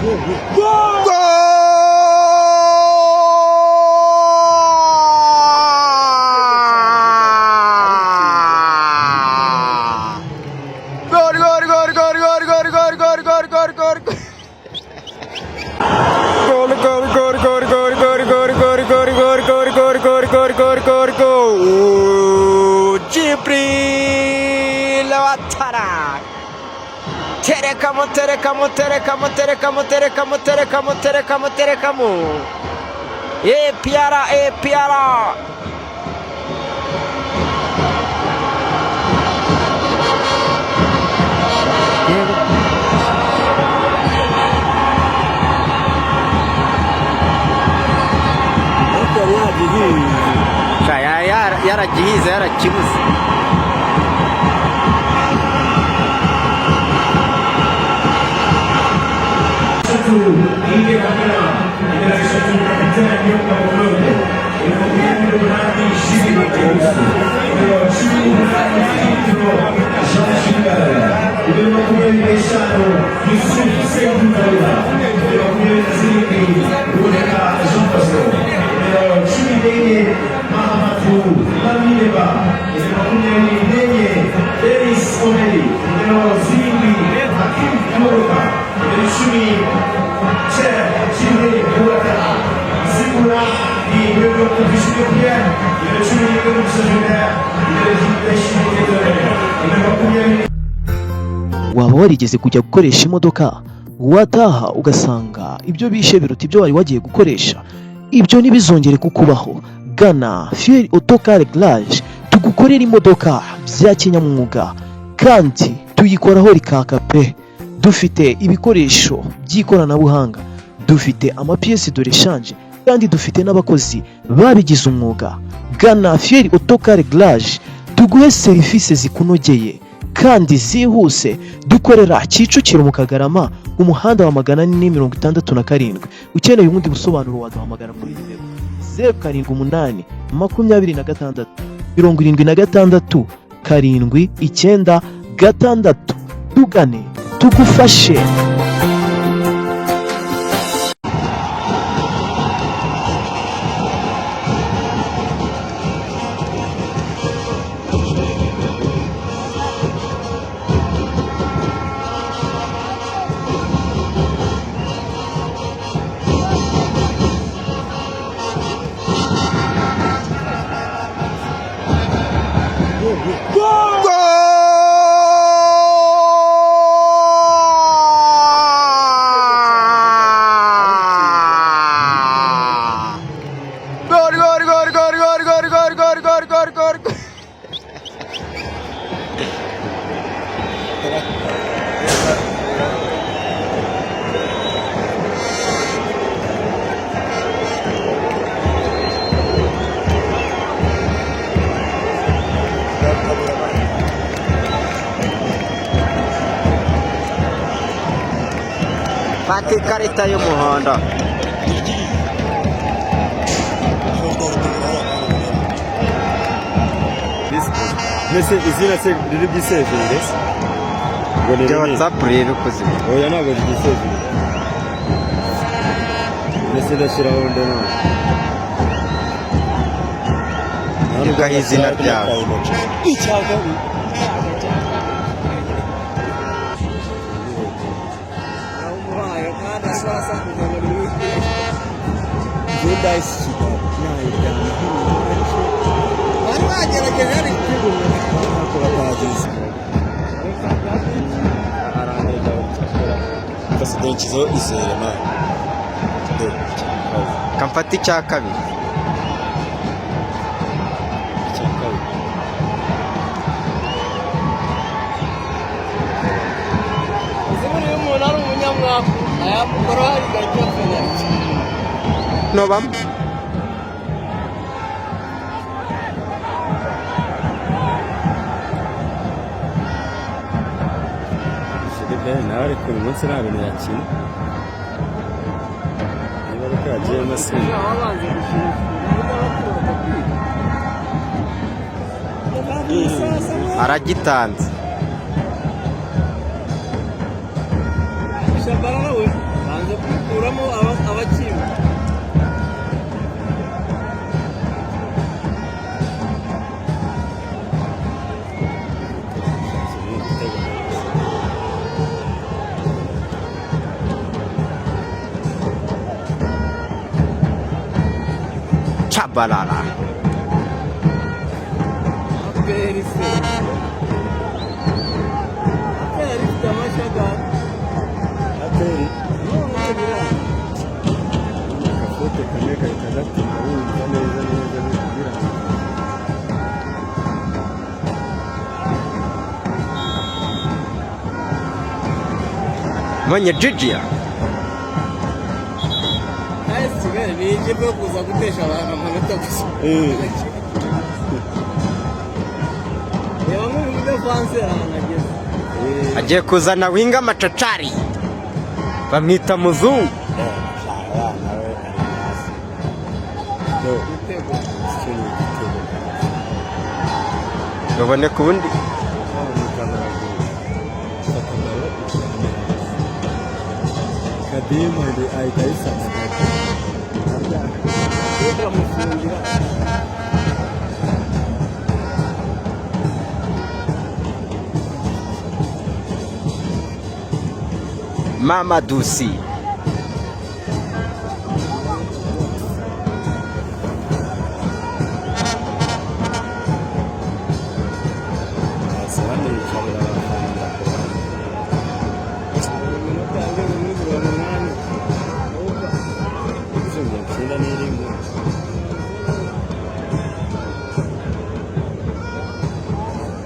Gol! Gol gol gol gol gol gol gol gol gol gol gol. Gol gol gol gol gol gol gol gol gol gol gol gol gol gol gol gol gol. Djibril Ouattara. Terekamo, terekamo, terekamo, terekamo, terekamo, terekamo, terekamo, terekamo. APR, APR. Ariko yari yagihize. Sha, yaragihize, yarakibuze. Waba warigeze kujya gukoresha imodoka, wataha ugasanga ibyo bishe biruta ibyo wari wagiye gukoresha? Ibyo ntibizongere kukubaho. Gana Fuel Autocar Garage, tugukorera imodoka bya kinyamwuga kandi tuyikoraho rikaka pe. Dufite ibikoresho by'ikoranabuhanga, dufite ama pièces de rechange kandi dufite n'abakozi babigize umwuga. Gana Fuel Autocar Garage, tuguhe serivisi zikunogeye kandi zihuse. Dukorera Kicukiro mu Kagarama, umuhanda wa 467. Ukeneye ubundi busobanuro waduhamagara kuri nimero 0782677996. Tugane tugufashe. Gol gol gol gol gol gol gol gol gol gol gol gol. Fata ikarita y'umuhondo. Mbese izina se riri bwisevire ngo ni Bya rinini? WhatsApp rero kuzima. Oya, ntabwo ryisevire. Mbese ndashyiraho nde none? Andikaho izina ryawe. Icya kabiri. Bari bagerageje ariko. Ntako batageze. Nshyizeho izere man. Kamfata icya kabiri. Icya kabiri. Buriya umuntu ari umunyamwaku ayamukora igahita penaliti. Nobamo. Gilbert nawe ariko uyu munsi nta bintu yakina, niba ariko yagiyemo asinda. Wabanze gushyushya. Aragitanze. Shabarara we. Banza kwikuramo abakiba. Chabalala. APR se, APR ifite amashagari. APR. None biranga. Agafote kamwe gahita gatuma wumva neza neza biranga. Mwenye Jijia. AS Kigali ni ikipe yo kuza gutesha abantu amanota gusa. Reba nk'uyu mudefanse ahantu ageze. Agiye kuzana winga machachari. Bamwita Muzungu. Abana we ari hasi. Igitego. Icyo ni igitego. Baboneka ubundi. Fata ballon ujyane hasi. Kadimu ahita ayisanga. Baramufungira. Mama Dusi. Hasi hano yicarira abafana ndakubona. Iminota yageze muri 80. Ibyo 91.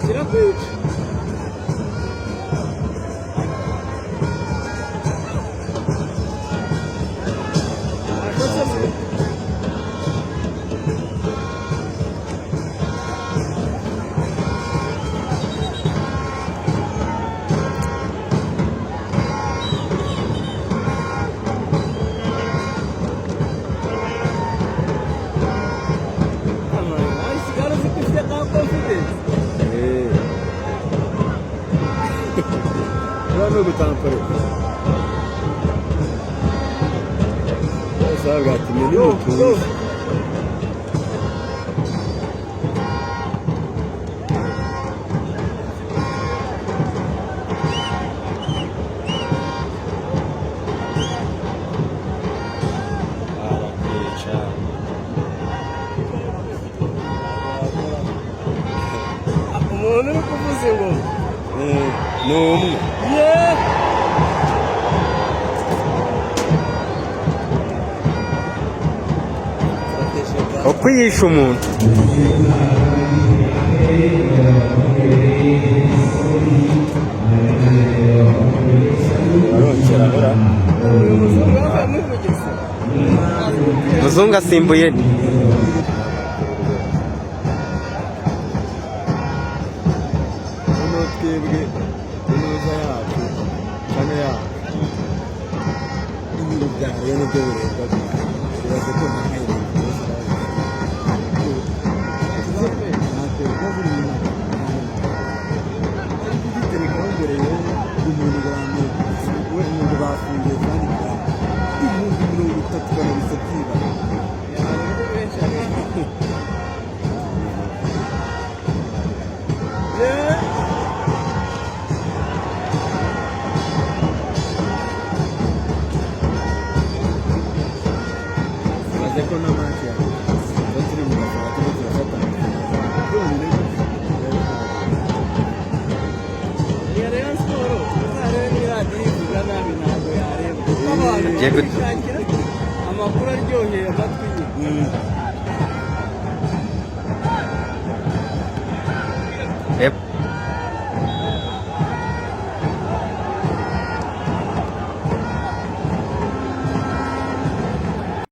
Kirakwica. Ashotse. Kigali uzi ko ifite ka confidence. Uriya ni ugutamparika. Bose bavuga ati mwe nimutuze. Barakwica. Umuntu uri kuvuza ingoma. Ni umwe. Ye. Uko yishe umuntu. Barongera ahora. Uyu muzungu yavuye muri Bugesera. Muzungu asimbuye nde? Noneho twebwe inoza yacu cyane yacu ibintu bya Rayon nibyo birebwa gusa. Ibaze ko nta kugiterekaho ngo Rayon umuntu wa mbere we ngo bafungiye kandi 30,000 kanabisa byibara. Abantu benshi areba. Ye. Ibaze ko na match ya tuba turi mu gafana turimo turafata amafaranga byonyine gusa. Iya Rayon Sport uzarebe n'iradiyo ivuga nabi ntabwo yareba kuko abantu Agiye bishakira amakuru aryoheye amatwi ye.